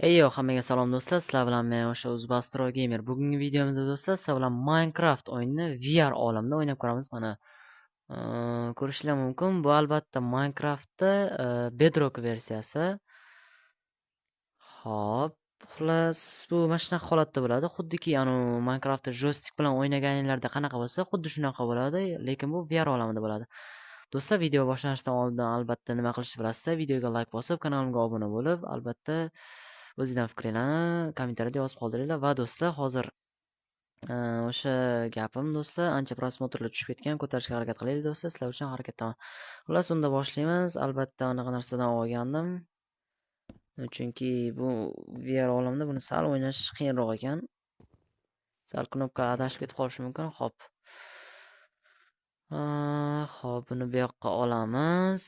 Eyyo, hammaga salom do'stlar. Sizlar bilan men o'sha Uzbastro Gamer. Bugungi videomizda do'stlar, sizlar bilan Minecraft o'yinini VR olamida o'ynab ko'ramiz. Mana ko'rishinglar mumkin. Bu albatta Minecraftda Bedrock versiyasi. Xo'p, xullas bu mana shunaqa holatda bo'ladi. Xuddiki, Minecraftda joystick bilan o'ynaganinglarda qanaqa bo'lsa, xuddi shunaqa bo'ladi, lekin bu VR olamida bo'ladi. Do'stlar, video boshlanishidan oldin albatta nima qilishni bilasizlar. Videoga like bosib, kanalimga obuna bo'lib, albatta o'zingizdan fikringlarni kommentariyada yozib qoldiringlar. Va do'stlar, hozir o'sha gapim do'stlar, ancha prosmotrlar tushib ketgan, ko'tarishga harakat qilaylik do'stlar, sizlar uchun harakatdaman. Xullas, unda boshlaymiz. Albatta anaqa narsadan olgandim. Chunki bu VR olamida buni sal o'ynash qiyinroq ekan. Sal knopka adashib ketib qolishi mumkin. Xo'p. Xo'p, buni bu yoqqa olamiz.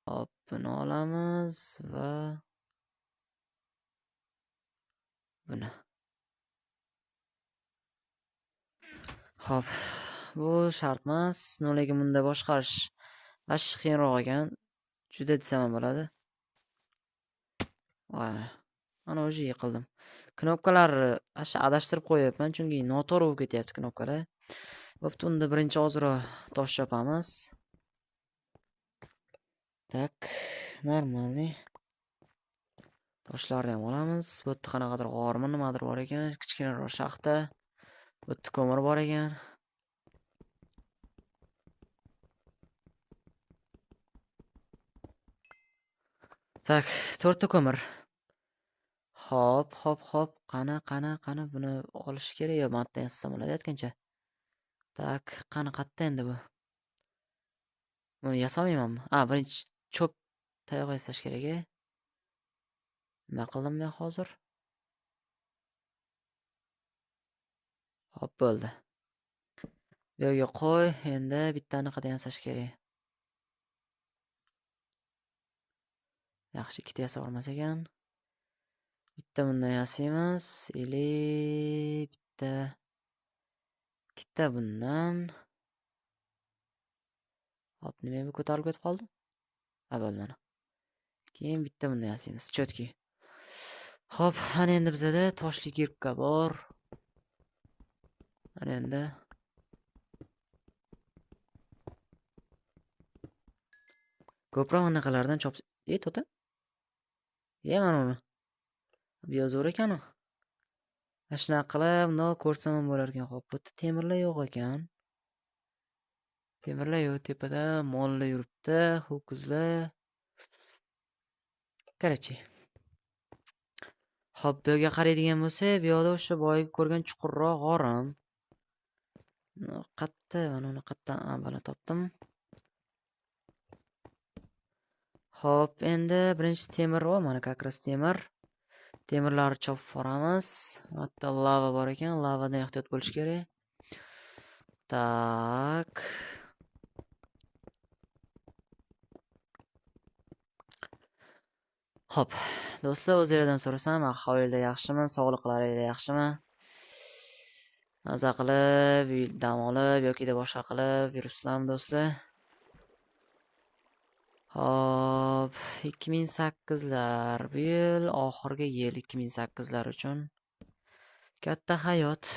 Xo'p, buni olamiz va buni. Xo'p, bu shart emas, lekin bunda boshqarish ashshi qiyinroq ekan. Juda desam ham bo'ladi. Voy, ana o'zi yiqildim. Knopkalarni ashshi adashtirib qo'yapman, chunki noto'g'ri bo'lib ketyapti knopkalar. Bo'pti, unda birinchi ozroq tosh chopamiz. Tak, normalniy. Toshlarni ham olamiz. Bu yerda qanaqadir g'ormi, nimadir bor ekan, kichkinaroq shaxta. Bu yerda ko'mir bor ekan. Tak, 4 ta ko'mir. Xo'p, xo'p, xo'p. Qani, qani, qani buni olish kerak yo mana yerdan yasasam bo'ladi aytgancha. Tak, qani qayerda endi bu? Buni yasaolmaymanmi? A, birinchi cho'p tayoq yasash kerak-a. Nima qildim men hozir? Xo'p, bo'ldi. Bu yerga qo'y, endi bitta anaqadan yasash kerak. Yaxshi, ikkita yasa olmas ekan. Bitta bundan yasaymiz, ili bitta ikkita bundan. Hop, nima bu ko'tarilib ketib qoldi? Ha, bo'ldi mana. Keyin bitta bundan yasaymiz, cho'tki. Xo'p, ana endi bizada toshli girka bor. Ana endi ko'proq anaqalardan chop. E, to'ta. E, mana uni. Bu yoq zo'r ekan u. Mana shunaqa qilib, bundoq ko'rsam ham bo'lar ekan. Xo'p, bu yerda temirlar yo'q ekan. Temirlar yo'q, tepada mollar yuribdi, ho'kizlar. Qarachi. Xo'p, bu yerga qaraydigan bo'lsak, bu yoqda o'sha boyagi ko'rgan chuqurroq g'orim. Qatta, mana uni qayerdan mana topdim. Xo'p, endi birinchi temir, o, mana как раз temir. Temirlarni chopib boramiz. Hatto lava bor ekan, lavadan ehtiyot bo'lish kerak. Tak. Xo'p, do'stlar, o'zinglardan so'rasam, ahvolinglar yaxshimi, sog'liqlaringiz yaxshimi? Maza qilib, dam olib yoki boshqa qilib yuribsizlarmi do'stlar? Xo'p, 2008lar. Bu yil oxirgi yil 2008lar uchun. Katta hayot.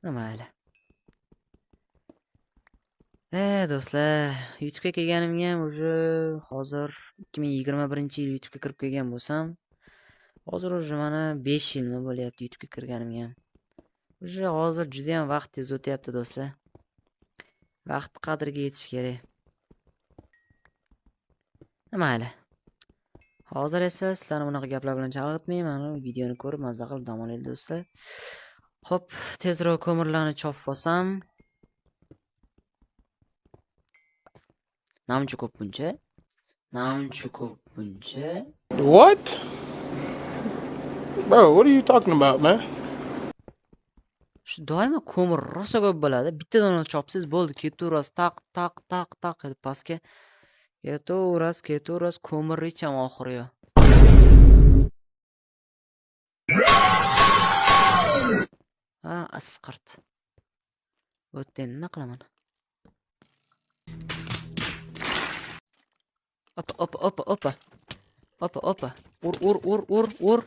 Mayli. Do'stlar, YouTube'ga kelganimga ham уже hozir 2021-yil YouTube'ga kirib kelgan bo'lsam, hozir уже mana 5 yilmi bo'lyapti YouTube'ga kirganimga ham. Уже hozir juda ham vaqt tez o'tyapti do'stlar. Vaqt qadriga yetish kerak. Mayli. Hozir esa sizlarni bunaqa gaplar bilan chalg'itmayman. Videoni ko'rib mazza qilib dam olaylik do'stlar. Xo'p, tezroq ko'mirlarni chopib olsam. Namuncha ko'p buncha? Namuncha ko'p buncha? What? Bro, what are you talking about, man? Shu doimo ko'mir rosa ko'p bo'ladi. Bitta dona chopsangiz bo'ldi, ketaverasiz taq taq taq taq etib pastga. Ketaverasiz, ketaverasiz, ko'mir hech ham oxiri yo'q. Ha, isqirt. Bu yerda endi nima qilaman? Opa, opa, opa, opa. Opa, opa. Ur, ur, ur, ur, ur.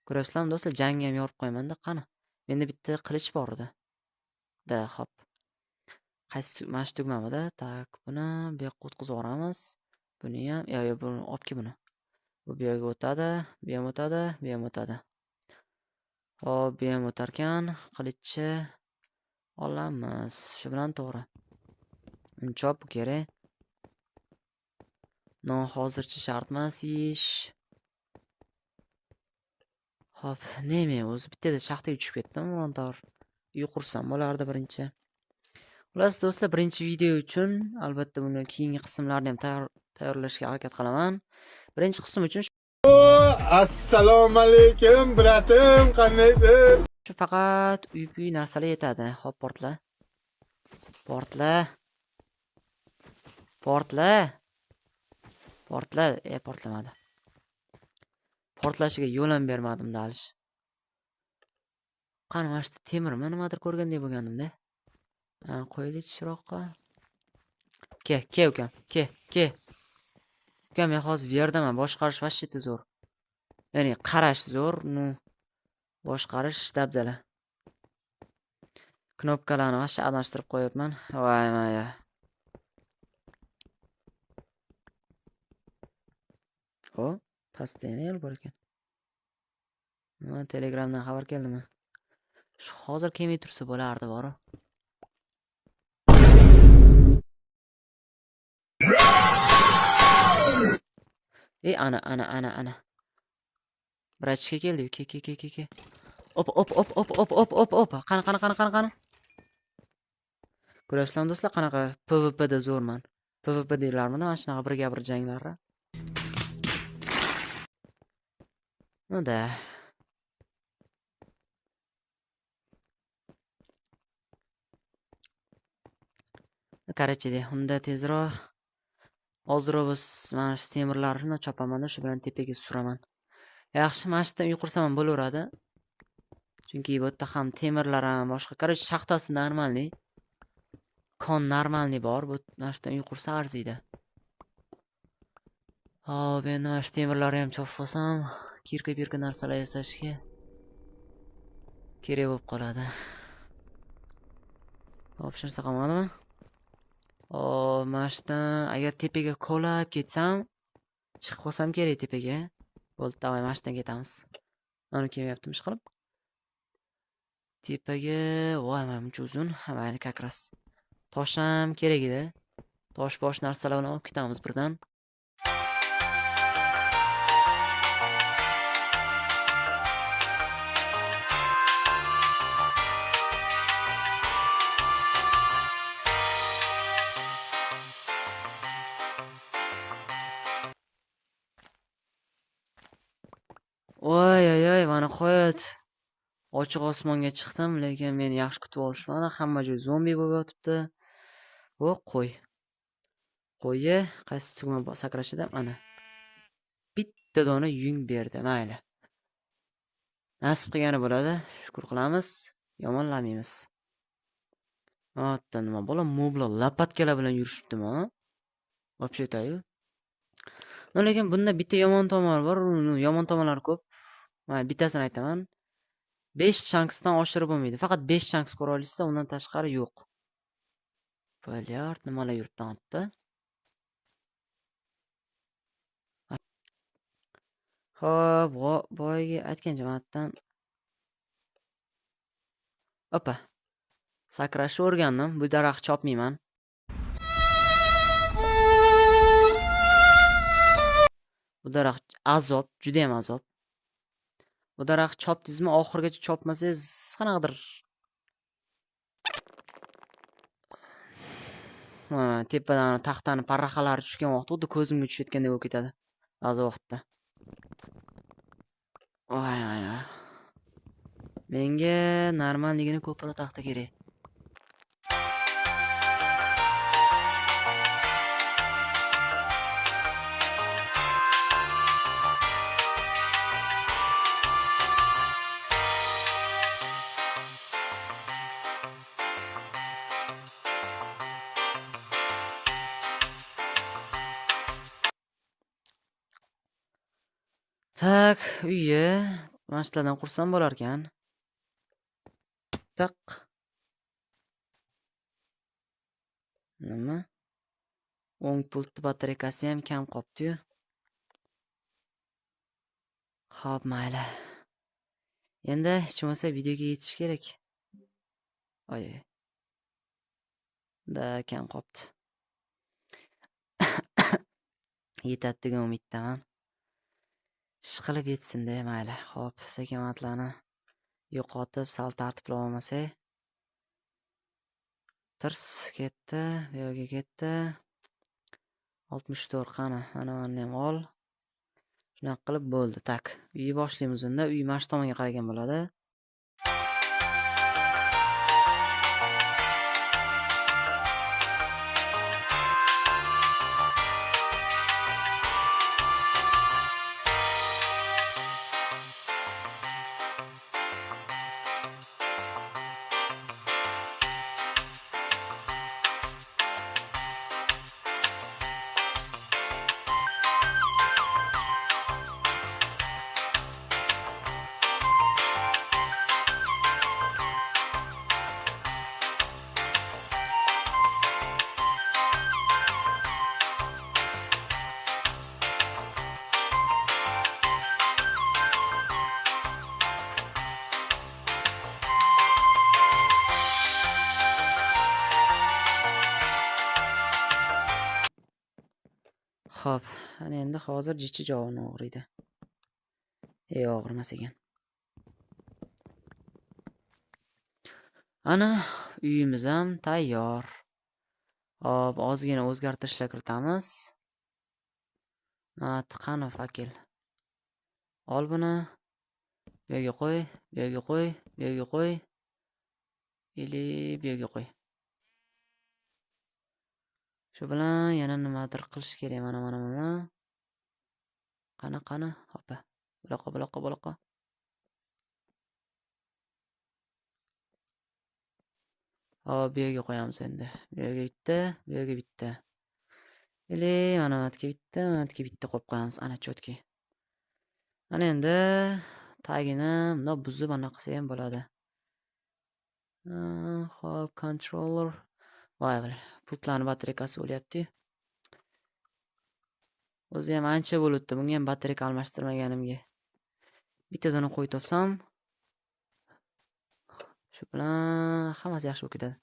Ko'ryapsizlarmi do'stlar, jangni ham yorib qo'yamanda. Qani? Menda bitta qilich bor edi. Da, hop. Qaysi mana shu tugmamida? Tak, buni bu yoqqa o'tkazib yuboramiz. Buni ham, yo, yo, buni olib kel buni. Bu bu yerga o'tadi, bu ham o'tadi, bu ham o'tadi. Hop, bu ham o'tarkan. Qilichni olamiz. Shu bilan to'g'ri. Unchop bu kerak. Non hozircha shart emas yeyish. Hop, nima o'zi bittada shaxtaga tushib ketdim, birontor uy qursam bo'lardi birinchi. Xullas do'stlar, birinchi video uchun albatta buni keyingi qismlarini ham tayyorlashga harakat qilaman. Birinchi qism uchun Assalomu alaykum, bratim, qandaysiz? Shu faqat uy-puy narsalar yetadi. Hop, portla. Portla. Portla. Portla. Portlamadi. Portlashiga yo'l ham bermadim dalish. Qani, mana shu temirmi nimadir ko'rgandek bo'lgandim-da. Ha, qo'yaylik chiroqqa. Ke, ke ukam, ke, ke. Ukam, men hozir bu yerdaman. Boshqarish вообще zo'r. Ya'ni qarash zo'r, ну boshqarish dabdala. Knopkalarni вообще adashtirib qo'yapman. Voy voy. O, pastda yana yo'l bor ekan. Nima, Telegramdan xabar keldimi? Shu hozir kelmay tursa bo'lardi boru. Ey, ana, ana, ana, ana. Bratishka keldi-yu, ke, ke, ke, ke, ke. Op, op, op, op, op, op, op, op. Qani, qani, qani, qani, qani. Ko'ryapsizlarmi do'stlar, qanaqa PvPda zo'rman. PvP deyilarmidi, mana shunaqa birga bir janglarni. Ну да. Короче, unda tezroq hozir biz mana shu temirlarni chopaman-da, shu bilan tepaga suraman. Yaxshi, mana shu yerdan uy qursam ham bo'laveradi. Chunki bu yerda ham temirlar ham boshqa. Короче, shaxtasi нормальный. Kon нормальный bor. Bu mana shu yerdan uy qursa arziydi. Hop, endi mana shu temirlarni ham chopib olsam, кирка-pirka narsalar yasashga kerak bo'lib qoladi. Hop, hech narsa qolmadimi? Hop, mana shu yerdan agar tepaga kovlab ketsam, chiqib qolsam kerak tepaga. Bo'ldi, давай mana shu yerdan ketamiz. Mana kelmayaptimi ishqilib? Tepaga, voy, mana buncha uzun. Ha, mayli, как раз. Tosh ham kerak edi. Tosh bosh narsalar bilan olib ketamiz birdan. Voy, oy, oy, mana qo'yat. Ochiq osmonga chiqdim, lekin meni yaxshi kutib olishmadi. Hamma joy zombi bo'lib yotibdi. O, qo'y. Qo'yi qaysi tugma sakrashida mana. Bitta dona yung berdi, mayli. Nasib qilgani bo'ladi. Shukr qilamiz, yomonlamaymiz. Ota nima bola moblar lopatkalar bilan yurishibdimi? Вообще aytayu. No, lekin bunda bitta yomon tomoni bor, uni yomon tomonlari ko'p. Mana bittasini aytaman. 5 chunksdan oshirib bo'lmaydi. Faqat 5 chunks ko'ra olasizda, undan tashqari yo'q. Bilyard nimalar yuribdi otda? Xo'p, boyagi aytgan jihatdan Opa. Sakrashni o'rgandim. Bu daraxt chopmayman. Bu daraxt azob, juda ham azob. Bu daraxt chopdingizmi, oxirigacha chopmasangiz qanaqadir Ha, tepadan taxtani parraxalari tushgan vaqtda xuddi ko'zimga tushayotgandek bo'lib ketadi ba'zi vaqtda. Voy, voy, voy. Menga normalligini ko'proq taxta kerak. Tak, uyi mana shulardan qursam bo'larkan. Taq. Nima? O'ng pultni batareykasi ham kam qopti-yu. Xo'p, mayli. Endi hech bo'lmasa videoga yetish kerak. Oy. Da kam qopti. Yetadi degan umiddaman. Ishqilib yetsin-da, mayli. Xo'p, sekin matlarni yo'qotib, sal tartiblab olmasak. Tirs ketdi, bu yoqga ketdi. 64 qani, ana buni ham ol. Shunaqa qilib bo'ldi. Tak, uyni boshlaymiz unda. Uy mana shu tomonga qaragan bo'ladi. Xo'p, ana endi hozir jichi jovini og'riydi. Ey, og'rimas ekan. Ana uyimiz ham tayyor. Xo'p, ozgina o'zgartirishlar kiritamiz. Qani fakel. Ol buni. Bu yerga qo'y, bu yerga qo'y, bu yerga qo'y. Ili bu yerga qo'y. Shu bilan yana nimadir qilish kerak. Mana, mana, mana. Qani, qani. Hoppa. Buloqqa, buloqqa, buloqqa. Hop, bu yerga qo'yamiz endi. Bu yerga bitta, bu yerga bitta. Ili mana bu yerga bitta, mana bu yerga bitta qo'yib qo'yamiz. Ana cho'tki. Ana endi tagini bundoq buzib ana qilsa ham bo'ladi. Xo'p, controller. Voy bala, pultlarning batareykasi o'lyapti-yu. O'zi ham ancha bo'libdi, bunga ham batareyka almashtirmaganimga. Bittadan qo'yib topsam, shu bilan hammasi yaxshi bo'lib ketadi.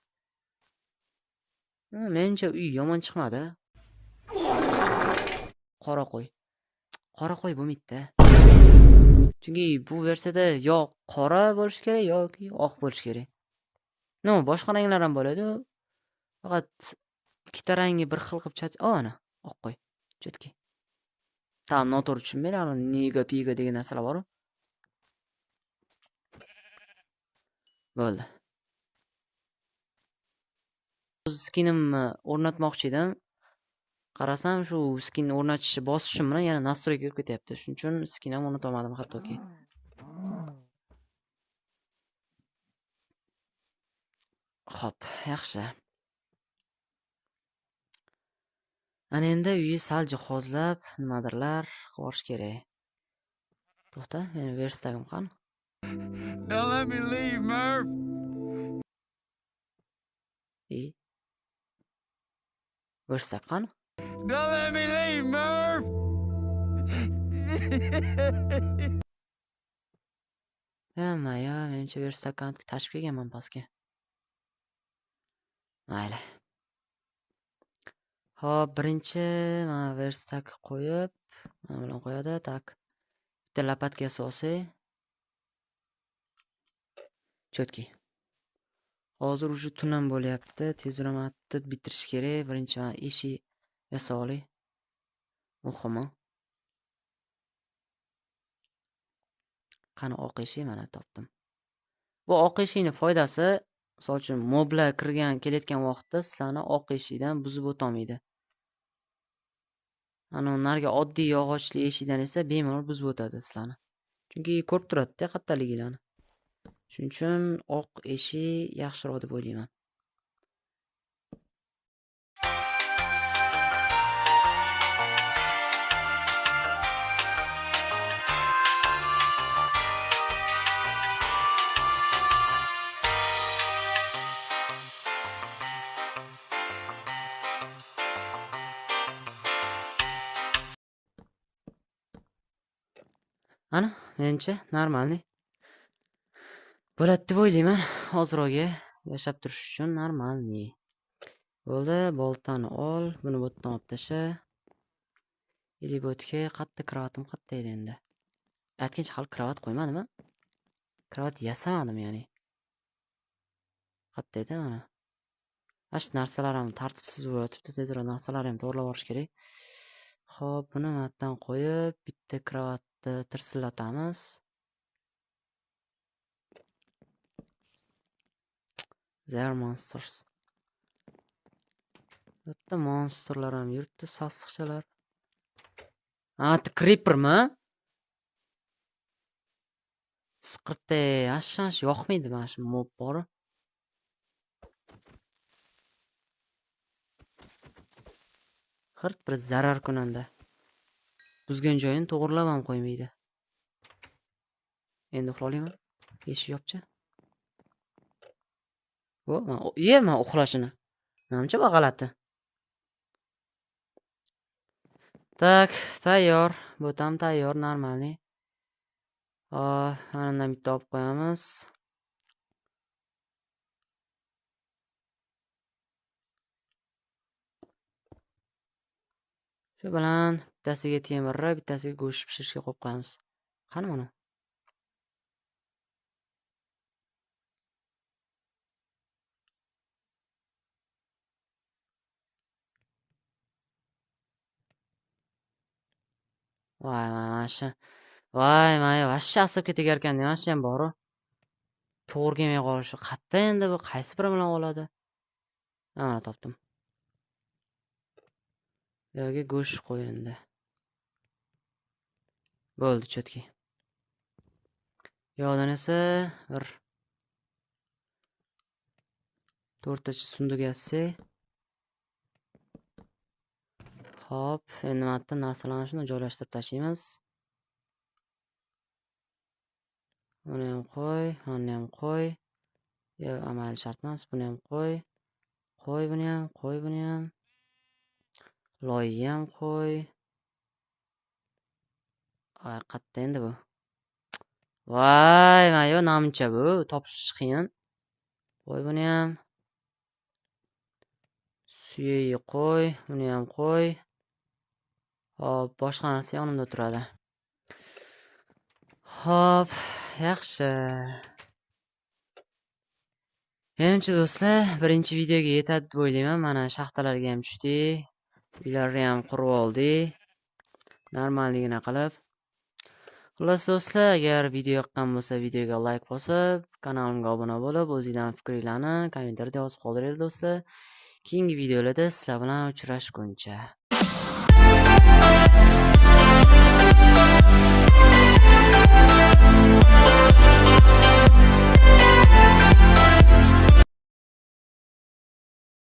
Menimcha uy yomon chiqmadi. Qora qo'y. Qora qo'y bo'lmaydi-da. Chunki bu versiyada yo qora bo'lishi kerak yoki oq bo'lishi kerak. No, boshqa ranglar ham bo'ladi. Faqat ikkita rangi bir xil qilib chach, ana, oq qo'y. Cho'tki. Tam noto'g'ri tushunmanglar, nega, piga degan narsalar bor-ku. Bo'ldi. O'z skinimni o'rnatmoqchi edim. Qarasam shu skinni o'rnatishni bosishim bilan yana настройка kirib ketyapti. Shuning uchun skin ham o'rnata olmadim hattoki. Xo'p, yaxshi. Ana endi uyi sal jihozlab, nimadirlar qilib yuborish kerak. To'xta, meni verstagim qani? Don't let me leave, Murph. Verstak qani? Don't let me leave, Murph. Hamma yo, menimcha verstakni tashib kelganman pastga. Mayli. Xo'p, birinchi mana verstak qo'yib, mana bilan qo'yadi, tak. Bitta lopatka solsak. Cho'tki. Hozir уже tun ham bo'lyapti. Tezroq matni bitirish kerak. Birinchi mana eshik yasa olay. Muhimi. Qani oq eshik, mana topdim. Bu oq eshikning foydasi, misol uchun moblar kirgan, kelayotgan vaqtda sizlarni oq eshikdan buzib o'ta olmaydi. Ana narga oddiy yog'ochli eshikdan esa bemalol buzib o'tadi sizlarni. Chunki ko'rib turadi-da qayerdaliginglarni. Shuning uchun oq eshik yaxshiroq deb o'ylayman. Ana, menimcha normalniy bo'ladi deb o'ylayman. Ozroqga yashab turish uchun normalniy. Bo'ldi, boltani ol, buni bu yerdan olib tasha. Ili bu yerga qatta kravatim qatta edi endi. Aytgancha hali kravat qo'ymadimmi? Kravat yasamadim, ya'ni. Qatta edi mana. Mana shu narsalar ham tartibsiz bo'lib yotibdi, tezroq narsalarni ham to'g'rilab olish kerak. Xo'p, buni mana yerdan qo'yib, bitta kravatni tirsillatamiz. There monsters. Bu yerda monsterlar ham yuribdi, sassiqchalar. Ha, creepermi? Siqirte, ashash yoqmaydi mana shu mob bori. Hirt bir zarar kunanda. Buzgan joyini to'g'rilab ham qo'ymaydi. Endi uxla olaymi? Eshik yopchi. O, man uxlashini. Namcha bu g'alati. Tak, tayyor. Bu tam tayyor, normalniy. Mana bundan bitta olib qo'yamiz. Shu bilan bittasiga temirni, bittasiga go'sht pishirishga qo'yib qo'yamiz. Qani mana? Voy, mana shu. Voy, mana vashsha asabga tegar ekan, mana shu ham bor-u. To'g'ri kelmay qolishi. Qayerda endi bu qaysi biri bilan oladi? Mana topdim. Bu yerga go'sht qo'y endi. Bo'ldi, cho'tki. Bu yoqdan esa bir to'rttacha sunduk yasak. Xo'p, endi mana yerda narsalarni shunday joylashtirib tashlaymiz. Buni ham qo'y, buni ham qo'y. Yo'q, mayli, shart emas. Buni ham qo'y. Qo'y buni ham, qo'y buni ham. Loyni ham qo'y. Ay, qatta endi bu? Voy, mana yo'q, namcha bu, topish qiyin. Qo'y buni ham. Suyagi qo'y, buni ham qo'y. Xo'p, boshqa narsa yonimda turadi. Xo'p, yaxshi. Menimcha do'stlar, birinchi videoga yetadi deb o'ylayman. Mana shaxtalarga ham tushdik. Uylarni ham qurib oldik. Normalligini qilib. Xullas do'stlar, agar video yoqqan bo'lsa, videoga like bosib, kanalimga obuna bo'lib, o'zingizlarning fikringizni kommentariyada yozib qoldiringlar do'stlar. Keyingi videolarda sizlar bilan uchrashguncha.